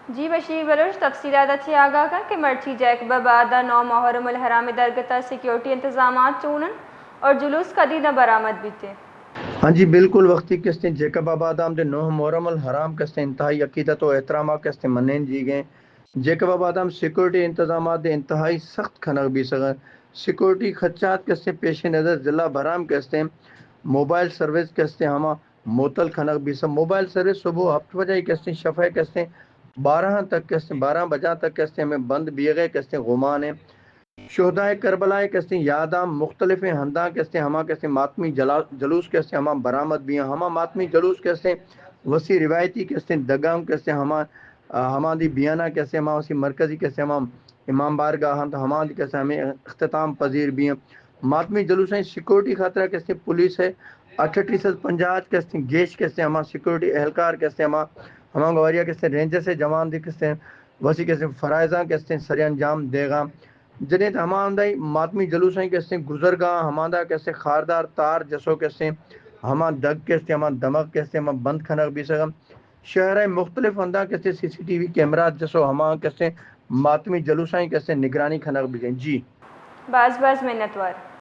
جی بشیر بلوچ، تفصیلات ءَ چہ آگاہ کن کہ مرچی جیکب آباد ءَ نو محرم الحرام ءِ درگت ءَ سیکورٹی انتظامات چون انت اور جلوس کدی داں برآمد بیت؟ ہاں جی، بالکل، وقتی کہ استیں جیکب آباد ءَ ہم دے نو محرم الحرام کہ استیں انتہائی عقیدت و احترام ءَ کہ استیں منین جیگ ایں۔ جیکب آباد ءَ ہم سیکورٹی انتظامات دے انتہائی سخت کنگ بیثغ ایں۔ سیکورٹی خدشات کہ استیں پیش نظر ضلع بھر ءَ ہم کہ استیں موبائل سروس کہ استیں ہما معطل کنگ بیثغ۔ موبائل سروس صبح ہپت بجہ کہ استیں، شفع کہ استیں بارہ تک کہ استیں، بارہ بجہ تک کہ استیں ہمیں بند بیغ ءِ کہ استیں گمان ایں۔ شہدائے کربلا ءِ کہ استیں یاداں مختلفیں ہنداں کہ استیں ہما کہ استیں ماتمی جلا-، جلوس کہ استیں ہما برآمد بیاں، ہما ماتمی جلوس کہ استیں وثی روایتی کہ استیں دگاں کہ استیں ہما، آ، ہما دی بیانہ کہ استیں ہما وثی مرکزی کہ استیں ہما امام بارگاہ انت، ہما دی کہ استیں ہمیں اختتام پذیر بیاں۔ ماتمی جلوساں سیکورٹی خاطرا کہ استیں پولیس ءِ اٹھٹی سد پنجاہ کہ استیں گیش کہ استیں ہما سیکورٹی اہلکار کہ استیں ہما، ہما گواریا کہ استیں رینجرز ءِ جوان دی کہ استیں وثی کہ استیں فرائضاں کہ استیں سر انجام دیغاں۔ جنیں ہما ہندائی ماتمی جلوساں کہ استیں گزرگاں، ہماندا کہ استیں خاردار تار جسو کہ استیں ہما دگ کہ استیں ہما دمگ کہ استیں ہما بند کنگ بیثغ۔ شہر ءِ مختلف ہنداں کہ استیں سی سی ٹی وی کیمرہ جسو ہما کہ استیں ماتمی جلوساں کہ استیں نگرانی کنگ بیثغ۔ جی۔ باز باز منتوار۔